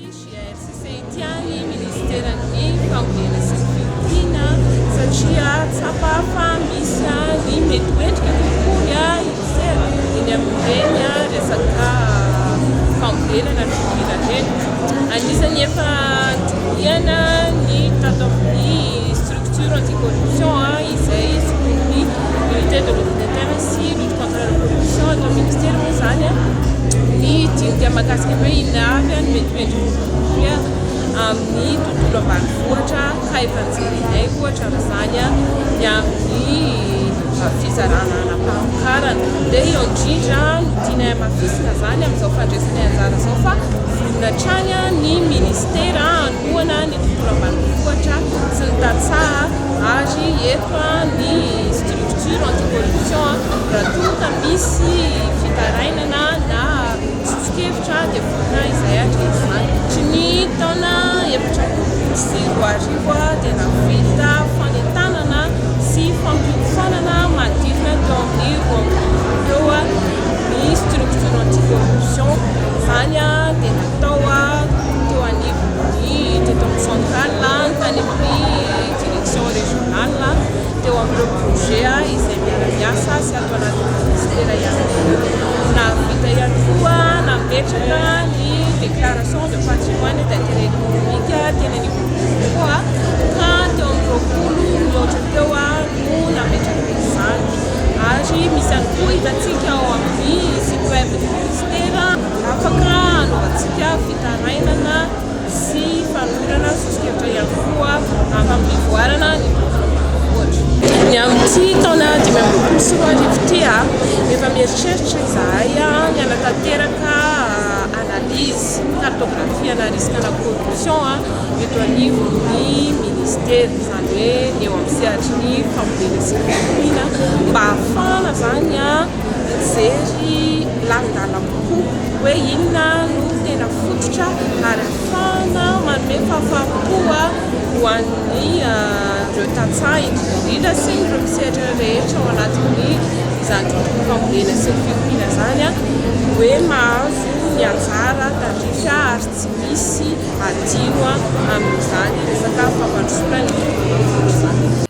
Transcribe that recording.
JRCC ity ny Ministeran'ny Fambolena sy ny Fiompiana satria tsapa fa misy ny mety ho endrika kolikoly eny amin'ireny resaka fambolena na fiompiana ireny. Anisan'ny efa nodinihana ny tato amin'ny structure anti-corruption izay soloin'ny unité de l'audit interne sy lutte contre la corruption ato amin'ny ministera moa izany ny dinika mahakasika hoe inona avy no mety ho endriky ny kolikoly amin'ny tontolo ambanivohitra ka efa nojerenay ohatra amin'izany ny amin'ny fizarana hanam-pamokarana. Dia eo indrindra no tianay hamafisina izany amin'izao fandraisanay anjara izao fa vonona hatrany ny ministera hanohana ny tontolo ambanivohitra sy ny tantsaha ary eto ny structure anti-corruption raha toa ka misy fitarainana na soso-kevitra dia vonona izahay handray izany. Hatry ny taona 2024 dia nahavita fanentanana sy fampiofanana manodidina teo amin'ny 22 teo ny structure anti-corruption. Izany dia natao teo anivon'ny teto amin'ny centrale, tany amin'ny direction régionale, teo amin'ireo projet izay miara-miasa sy ato anatin'ny ministera ihany koa. Nahavita ihany koa nametraka ny déclaration de patrimoine et d'intérêt économique teny anivon'ny bureau ka teo amin'ny 20 mihoatra teo no nametraka izany. Ary misy ihany koa hitantsika ao amin'ny site web du ministera afaka hanaovantsika fitarainana sy fanolorana soso-kevitra ihany koa hampivoarana ny tontolo ambanivohitra. Ny amin'ity taona 2025 ity, efa mieritreritra izahay ny hanatanteraka analyse, cartographie ana risque ana corruption eto anivon'ny ministera, izany hoe ny eo amin'ny sehatry ny fambolena sy ny fiompiana mba hahafahana izany mijery lalindalina kokoa hoe inona no tena fototra ary ahafahana manome fahafaham-po ho an'ny ireo tantsaha indrindra indrindra sy ireo mpisehatra rehetra ao anatin'ny izany tontolo fambolena sy ny fiompiana izany hoe mahazo ny anjara tandrify ary tsy misy adino amin'izany resaka fampandrosoana ny tontolo ambanivohitra izany.